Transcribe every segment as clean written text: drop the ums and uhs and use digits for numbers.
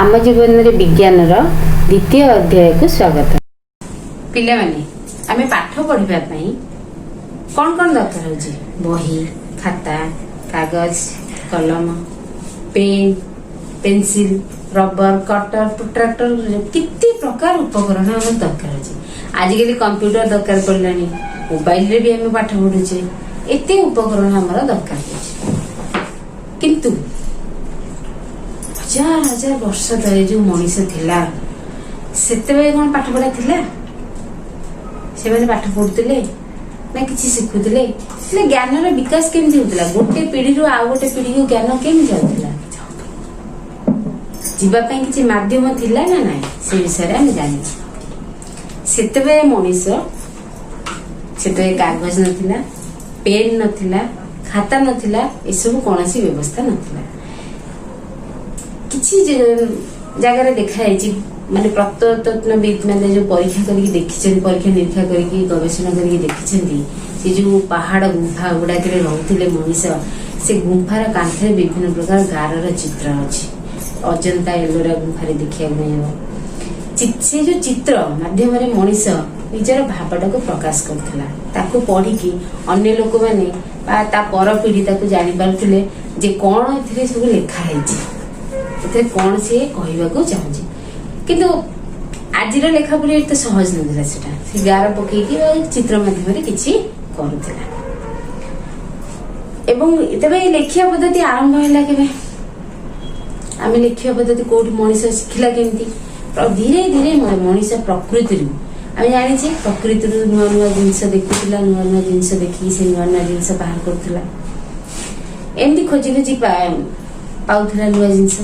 ଆମ ଜୀବନରେ ବିଜ୍ଞାନର ଦ୍ୱିତୀୟ ଅଧ୍ୟାୟକୁ ସ୍ୱାଗତ। ପିଲାମାନେ, ଆମେ ପାଠ ପଢିବା ପାଇଁ କଣ କଣ ଦରକାର ହଉଛି? ବହି, ଖାତା, କାଗଜ, କଲମ, ପେନ୍, ପେନସିଲ, ରବର, କଟର, ପ୍ରୋଟ୍ରାକ୍ଟର, କେତେ ପ୍ରକାର ଉପକରଣ ଆମର ଦରକାର ଅଛି। ଆଜିକାଲି କମ୍ପ୍ୟୁଟର ଦରକାର ପଡ଼ିଲାଣି, ମୋବାଇଲରେ ବି ଆମେ ପାଠ ପଢୁଛେ। ଏତେ ଉପକରଣ ଆମର ଦରକାର ପଡୁଛି। କିନ୍ତୁ ହଜାର ହଜାର ବର୍ଷ ତଳେ ଯୋଉ ମଣିଷ ଥିଲା, ସେତେବେଳେ କଣ ପାଠ ପଢା ଥିଲା? ସେମାନେ ପାଠ ପଢୁଥିଲେ ନା କିଛି ଶିଖୁଥିଲେ? ହେଲେ ଜ୍ଞାନର ବିକାଶ କେମିତି ହଉଥିଲା? ଗୋଟେ ପିଢିରୁ ଆଉ ଗୋଟେ ପିଢିକୁ ଜ୍ଞାନ କେମିତି ଯାଉଥିଲା? ଯିବା ପାଇଁ କିଛି ମାଧ୍ୟମ ଥିଲା ନା ନାହିଁ? ସେ ବିଷୟରେ ଆମେ ଜାଣିଛୁ। ସେତେବେଳେ ମଣିଷ, ସେତେବେଳେ କାଗଜ ନଥିଲା, ପେନ୍ ନଥିଲା, ଖାତା ନଥିଲା, ଏସବୁ କୌଣସି ବ୍ୟବସ୍ଥା ନଥିଲା। କିଛି ଜାଗାରେ ଦେଖାଯାଇଛି, ମାନେ ପ୍ରତ୍ନତତ୍ତ୍ୱବିତ୍ ମାନେ ଯୋଉ ପରୀକ୍ଷା କରିକି ଦେଖିଛନ୍ତି, ପରୀକ୍ଷା ନିରୀକ୍ଷା କରିକି, ଗବେଷଣା କରିକି ଦେଖିଛନ୍ତି, ସେ ଯୋଉ ପାହାଡ ଗୁମ୍ଫା ଗୁଡାକରେ ରହୁଥିଲେ ମଣିଷ, ସେ ଗୁମ୍ଫାର କାନ୍ଥରେ ବିଭିନ୍ନ ପ୍ରକାର ଗାରର ଚିତ୍ର ଅଛି। ଅଜନ୍ତା ଏଲୋରା ଗୁମ୍ଫାରେ ଦେଖିବାକୁ ମିଳିବ। ସେ ଯୋଉ ଚିତ୍ର ମାଧ୍ୟମରେ ମଣିଷ ନିଜର ଭାବଟାକୁ ପ୍ରକାଶ କରୁଥିଲା, ତାକୁ ପଢିକି ଅନ୍ୟ ଲୋକମାନେ ବା ତା ପର ପିଢି ତାକୁ ଜାଣିପାରୁଥିଲେ ଯେ କଣ ଏଥିରେ ସବୁ ଲେଖା ହେଇଛି, ଏଥିରେ କଣ ସିଏ କହିବାକୁ ଚାହୁଁଛି। କିନ୍ତୁ ଆଜିର ଲେଖା ପରି ଏତେ ସହଜ ନଥିଲା ସେଟା। ସେ ଗାର ପକେଇକି ବା ଚିତ୍ର ମାଧ୍ୟମରେ କିଛି କରୁଥିଲା। ଏବଂ ତେବେ ଏଇ ଲେଖିବା ପଦ୍ଧତି ଆରମ୍ଭ ହେଲା କେବେ? ଆମେ ଲେଖିବା ପଦ୍ଧତି କୋଉଠି ମଣିଷ ଶିଖିଲା କେମିତି? ଧୀରେ ଧୀରେ ମଣିଷ ପ୍ରକୃତିରୁ, ଆମେ ଜାଣିଛେ, ପ୍ରକୃତିରୁ ନୂଆ ନୂଆ ଜିନିଷ ଦେଖୁଥିଲା। ନୂଆ ନୂଆ ଜିନିଷ ଦେଖିକି ସେ ନୂଆ ନୂଆ ଜିନିଷ ବାହାର କରୁଥିଲା। ଏମିତି ଖୋଜି ଖୋଜି ପାଉଥିଲା ନୂଆ ଜିନିଷ।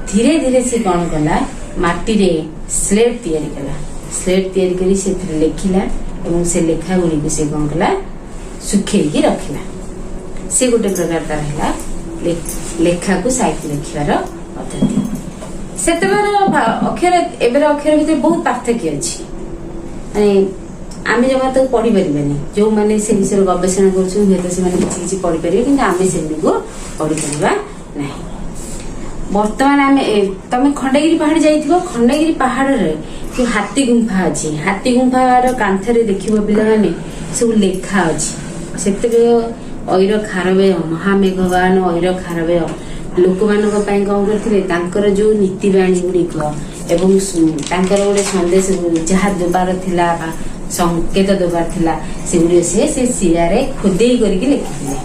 ଧୀରେ ଧୀରେ ସେ କଣ କଲା? ମାଟିରେ ସ୍ଲେଟ୍ ତିଆରି କଲା। ସ୍ଲେଟ୍ ତିଆରି କରି ସେଥିରେ ଲେଖିଲା ଏବଂ ସେ ଲେଖା ଗୁଡ଼ିକୁ ସେ କଣ କଲା? ଶୁଖେଇକି ରଖିଲା। ସେ ଗୋଟେ ପ୍ରକାର ତାର ହେଲା ଲେଖାକୁ ସାଇତି ରଖିବାର ପଦ୍ଧତି। ସେତେବେଳର ଅକ୍ଷର, ଏବେର ଅକ୍ଷର ଭିତରେ ବହୁତ ପାର୍ଥକ୍ୟ ଅଛି। ମାନେ ଆମେ ଜମା ତାକୁ ପଢିପାରିବାନି। ଯୋଉମାନେ ସେ ବିଷୟରେ ଗବେଷଣା କରୁଛନ୍ତି, ହୁଏତ ସେମାନେ କିଛି କିଛି ପଢିପାରିବେ, କିନ୍ତୁ ଆମେ ସେଗୁଡ଼ିକୁ ପଢିପାରିବା ନାହିଁ। ବର୍ତ୍ତମାନ ଆମେ ତମେ ଖଣ୍ଡଗିରି ପାହାଡ ଯାଇଥିବ। ଖଣ୍ଡଗିରି ପାହାଡରେ ଯୋଉ ହାତୀ ଗୁମ୍ଫା ଅଛି, ହାତୀ ଗୁମ୍ଫାର କାନ୍ଥରେ ଦେଖିବ ପିଲାମାନେ, ସବୁ ଲେଖା ଅଛି। ସେତେବେଳେ ଐର ଖାରବେୟ, ମହାମେଘବାନ ଐର ଖାରବେୟ ଲୋକମାନଙ୍କ ପାଇଁ କଣ କରିଥିଲେ? ତାଙ୍କର ଯୋଉ ନୀତିବାଣୀ ଗୁଡିକ ଏବଂ ତାଙ୍କର ଗୋଟେ ସନ୍ଦେଶ ଯାହା ଦେବାର ଥିଲା ବା ସଂକେତ ଦେବାର ଥିଲା, ସେଗୁଡିକ ସେ ସେ ଶିଳାରେ ଖୋଦେଇ କରିକି ଲେଖିଥିଲେ।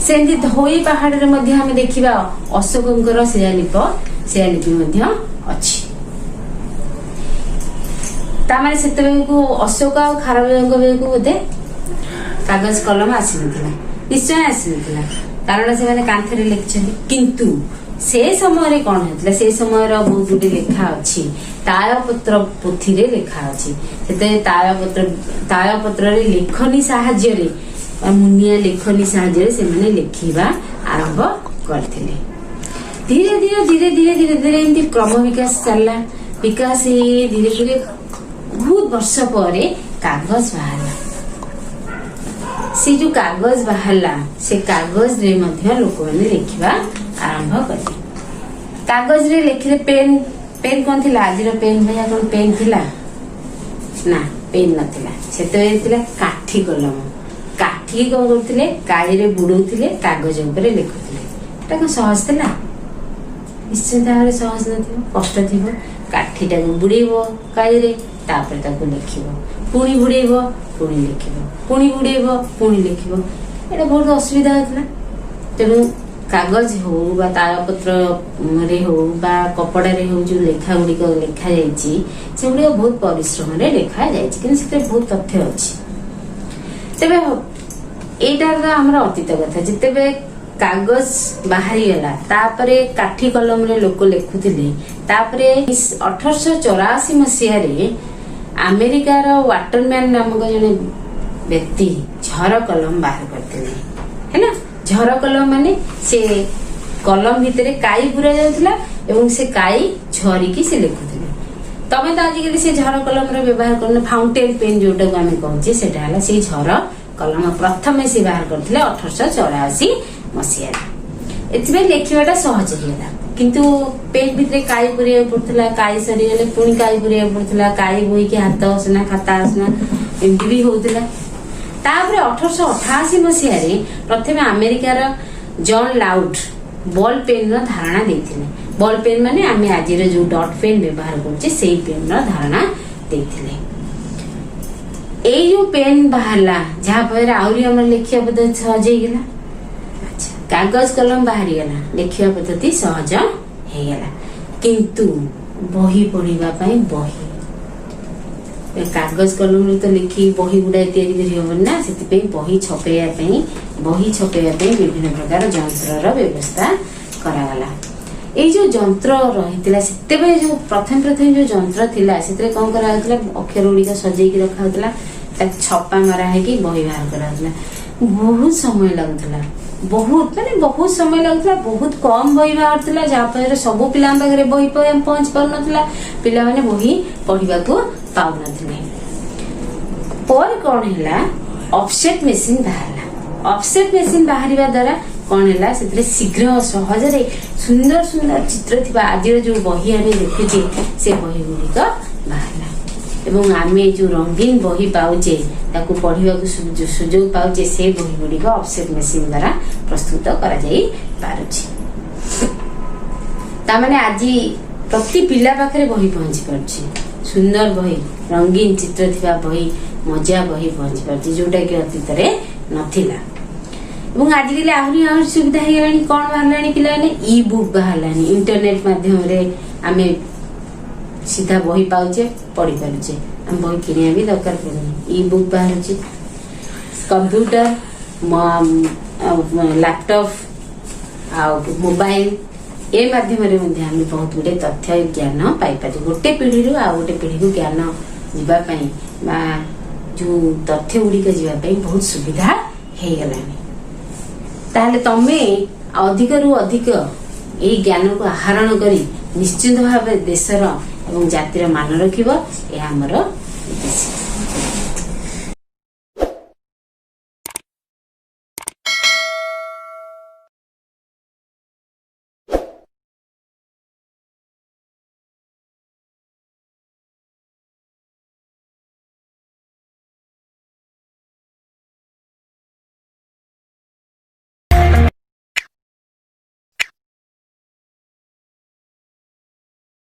ସେମିତି ଧୋଇ ପାହାଡରେ ମଧ୍ୟ ଆମେ ଦେଖିବା ଅଶୋକଙ୍କର ଶିଳାଲିପି ମଧ୍ୟ ଅଛି। ତାମାନେ ସେତେବେଳକୁ ଅଶୋକ ଆଉ ଖାରବେଳଙ୍କ ବେଳକୁ ବୋଧେ କାଗଜ କଲମ ଆସିନଥିଲା? ନିଶ୍ଚୟ ଆସିନଥିଲା, କାରଣ ସେମାନେ କାନ୍ଥରେ ଲେଖିଛନ୍ତି। କିନ୍ତୁ ସେ ସମୟରେ କଣ ହେଉଥିଲା? ସେ ସମୟର ବହୁତ ଗୋଟେ ଲେଖା ଅଛି, ତାଳପତ୍ର ପୋଥିରେ ଲେଖା ଅଛି। ସେଥିରେ ତାଳପତ୍ରରେ ଲେଖନୀ ସାହାଯ୍ୟରେ ବା ମୁନିଆ ଲେଖନୀ ସାହାଯ୍ୟରେ ସେମାନେ ଲେଖିବା ଆରମ୍ଭ କରିଥିଲେ। ଧୀରେ ଧୀରେ ଧୀରେ ଧୀରେ ଧୀରେ ଧୀରେ ଏମିତି କ୍ରମ ବିକାଶ ଚାଲିଲା। ବିକାଶ ହେଇ ଧୀରେ ଧୀରେ ବହୁତ ବର୍ଷ ପରେ କାଗଜ ବାହାରିଲା। ସେ ଯୋଉ କାଗଜ ବାହାରିଲା, ସେ କାଗଜରେ ମଧ୍ୟ ଲୋକମାନେ ଲେଖିବା ଆରମ୍ଭ କଲେ। କାଗଜରେ ଲେଖିଲେ, ପେନ୍ ପେନ୍ କଣ ଥିଲା? ଆଜିର ପେନ୍ ଭଳିଆ କଣ ପେନ୍ ଥିଲା? ନା, ପେନ୍ ନଥିଲା। ସେତେବେଳେ ଥିଲା କାଠି କଲମ। କାଠି କଣ କରୁଥିଲେ? କାଳିରେ ବୁଡଉଥିଲେ, କାଗଜ ଉପରେ ଲେଖୁଥିଲେ। ଏଟା କଣ ସହଜ ଥିଲା? ନିଶ୍ଚିତ ଭାବରେ ସହଜ ନଥିବ, କଷ୍ଟ ଥିବ। କାଠିଟାକୁ ବୁଡେଇବ କାଳିରେ, ତାପରେ ତାକୁ ଲେଖିବ, ପୁଣି ବୁଡେଇବ, ପୁଣି ଲେଖିବ, ପୁଣି ବୁଡେଇବ, ପୁଣି ଲେଖିବ। ଏଇଟା ବହୁତ ଅସୁବିଧା ହଉଥିଲା। ତେଣୁ କାଗଜ ହଉ ବା ତାଳପତ୍ରରେ ହଉ ବା କପଡାରେ ହଉ, ଯୋଉ ଲେଖା ଗୁଡିକ ଲେଖା ଯାଇଛି, ସେଗୁଡିକ ବହୁତ ପରିଶ୍ରମରେ ଲେଖା ଯାଇଛି, କିନ୍ତୁ ସେଥିରେ ବହୁତ ତଥ୍ୟ ଅଛି। ତେବେ ଏଇଟା ତ ଆମର ଅତୀତ କଥା। ଯେତେବେଳେ କାଗଜ ବାହାରିଗଲା, ତାପରେ କାଠି କଲମରେ ଲୋକ ଲେଖୁଥିଲେ। ତାପରେ 1884 ମସିହାରେ ଆମେରିକାର ୱାଟରମ୍ୟାନ ନାମକ ଜଣେ ବ୍ୟକ୍ତି ଝର କଲମ ବାହାର କରିଥିଲେ। ହେଲା, ଝର କଲମ ମାନେ ସେ କଲମ ଭିତରେ କାଇ ପୁରା ଯାଉଥିଲା ଏବଂ ସେ କାଇ ଝରିକି ସେ ଲେଖୁଥିଲେ। ତମେ ତ ଆଜିକାଲି ସେ ଝର କଲମର ବ୍ୟବହାର କରୁନ। ଫାଉଣ୍ଟେନ ପେନ୍ ଯୋଉଟାକୁ ଆମେ କହୁଛେ, ସେଟା ହେଲା ସେଇ ଝର କଲମ। ପ୍ରଥମେ ସେ ବାହାର କରିଥିଲେ 1884 ମସିହାରେ। ଏଥିପାଇଁ ଲେଖିବାଟା ସହଜ ହେଇଗଲା। କିନ୍ତୁ ପେନ୍ ଭିତରେ କାଇ ପୁରେଇବାକୁ ପଡୁଥିଲା। କାଇ ସରିଗଲେ ପୁଣି କାଇ ପୁରେଇବାକୁ ପଡୁଥିଲା। କାଇ ବୋହିକି ହାତ ଅସନା, ଖାତା ଅସନା, ଏମିତି ବି ହଉଥିଲା। ତାପରେ 1888 ମସିହାରେ ପ୍ରଥମେ ଆମେରିକାର ଜନ୍ ଲାଉଡ୍ ବଲ୍ ପେନ୍ ର ଧାରଣା ଦେଇଥିଲେ। ବଲ୍ ପେନ୍ ମାନେ ଆମେ ଆଜିର ଯୋଉ ଡଟ୍ ପେନ୍ ବ୍ୟବହାର କରୁଛେ, ସେଇ ପେନ୍ ର ଧାରଣା ଦେଇଥିଲେ। ଏଇ ଯୋଉ ପେନ୍ ବାହାରିଲା, ଯାହା ଫଳରେ ଆହୁରି ଆମର ଲେଖିବା ପଦ୍ଧତି ସହଜ ହେଇଗଲା। ଆଚ୍ଛା, କାଗଜ କଲମ ବାହାରିଗଲା, ଲେଖିବା ପଦ୍ଧତି ସହଜ ହେଇଗଲା। କିନ୍ତୁ ବହି ପଢିବା ପାଇଁ ବହି, ଏ କାଗଜ କଲମରେ ତ ଲେଖି ବହି ଗୁଡାଏ ତିଆରି କରି ହବନି ନା। ସେଥିପାଇଁ ବହି ଛପେଇବା ପାଇଁ ବିଭିନ୍ନ ପ୍ରକାର ଯନ୍ତ୍ରର ବ୍ୟବସ୍ଥା କରାଗଲା। ଏଇ ଯୋଉ ଯନ୍ତ୍ର ରହିଥିଲା, ସେତେବେଳେ ଯୋଉ ପ୍ରଥମେ ପ୍ରଥମେ ଯୋଉ ଯନ୍ତ୍ର ଥିଲା, ସେଥିରେ କଣ କରାଯାଉଥିଲା? ଅକ୍ଷର ଗୁଡିକ ସଜେଇକି ରଖାହଉଥିଲା, ତାକୁ ଛପା ମରା ହେଇକି ବହି ବାହାର କରାଯାଉଥିଲା। ବହୁତ ସମୟ ଲାଗୁଥିଲା, ବହୁତ ମାନେ ବହୁତ ସମୟ ଲାଗୁଥିଲା। ବହୁତ କମ ବହି ବାହାରୁଥିଲା, ଯାହାଫଳରେ ସବୁ ପିଲାଙ୍କ ପାଖରେ ବହି ପହଞ୍ଚି ପାରୁନଥିଲା। ପିଲାମାନେ ବହି ପଢିବାକୁ ପାଉନଥିଲେ। ପରେ କଣ ହେଲା? ଅଫସେଟ୍ ମେସିନ ବାହାରିଲା। ଅଫସେଟ୍ ମେସିନ ବାହାରିବା ଦ୍ଵାରା କଣ ହେଲା? ସେଥିରେ ଶୀଘ୍ର ସହଜରେ ସୁନ୍ଦର ସୁନ୍ଦର ଚିତ୍ର ଥିବା ଆଜିର ଯୋଉ ବହି ଆମେ ଦେଖୁଛେ, ସେ ବହି ଗୁଡିକ ବାହାରିଲା ଏବଂ ଆମେ ଯୋଉ ରଙ୍ଗୀନ ବହି ପାଉଛେ, ତାକୁ ପଢିବାକୁ ସୁଯୋଗ ପାଉଛେ, ସେ ବହି ଗୁଡିକ ଅଫସେଟ୍ ମେସିନ ଦ୍ଵାରା ପ୍ରସ୍ତୁତ କରାଯାଇ ପାରୁଛି। ତାମାନେ ଆଜି ପ୍ରତି ପିଲା ପାଖରେ ବହି ପହଞ୍ଚି ପାରୁଛି। ସୁନ୍ଦର ବହି, ରଙ୍ଗୀନ ଚିତ୍ର ଥିବା ବହି, ମଜା ବହି ପହଞ୍ଚି ପାରୁଛି, ଯୋଉଟା କି ଅତୀତରେ ନଥିଲା। ଏବଂ ଆଜିକାଲି ଆହୁରି ଆହୁରି ସୁବିଧା ହେଇଗଲାଣି। କଣ ବାହାରିଲାଣି ପିଲାମାନେ? ଇ ବୁକ୍ ବାହାରିଲାଣି। ଇଣ୍ଟରନେଟ ମାଧ୍ୟମରେ ଆମେ ସିଧା ବହି ପାଉଛେ, ପଢି ପାରୁଛେ। ଆମେ ବହି କିଣିବା ବି ଦରକାର ପଡୁନି। ଇ ବୁକ୍ ବାହାରୁଛି। କମ୍ପ୍ୟୁଟର, ଲାପଟପ୍ ଆଉ ମୋବାଇଲ, ଏ ମାଧ୍ୟମରେ ମଧ୍ୟ ଆମେ ବହୁତ ଗୁଡିଏ ତଥ୍ୟ, ଜ୍ଞାନ ପାଇପାରୁଛୁ। ଗୋଟେ ପିଢିରୁ ଆଉ ଗୋଟେ ପିଢିକୁ ଜ୍ଞାନ ଯିବା ପାଇଁ ବା ଯୋଉ ତଥ୍ୟ ଗୁଡିକ ଯିବା ପାଇଁ ବହୁତ ସୁବିଧା ହେଇଗଲାଣି। ତାହେଲେ ତମେ ଅଧିକରୁ ଅଧିକ ଏଇ ଜ୍ଞାନକୁ ଆହରଣ କରି ନିଶ୍ଚିନ୍ତ ଭାବେ ଦେଶର ଏବଂ ଜାତିର ମାନ ରଖିବ, ଏହା ଆମର ଉଦ୍ଦେଶ୍ୟ।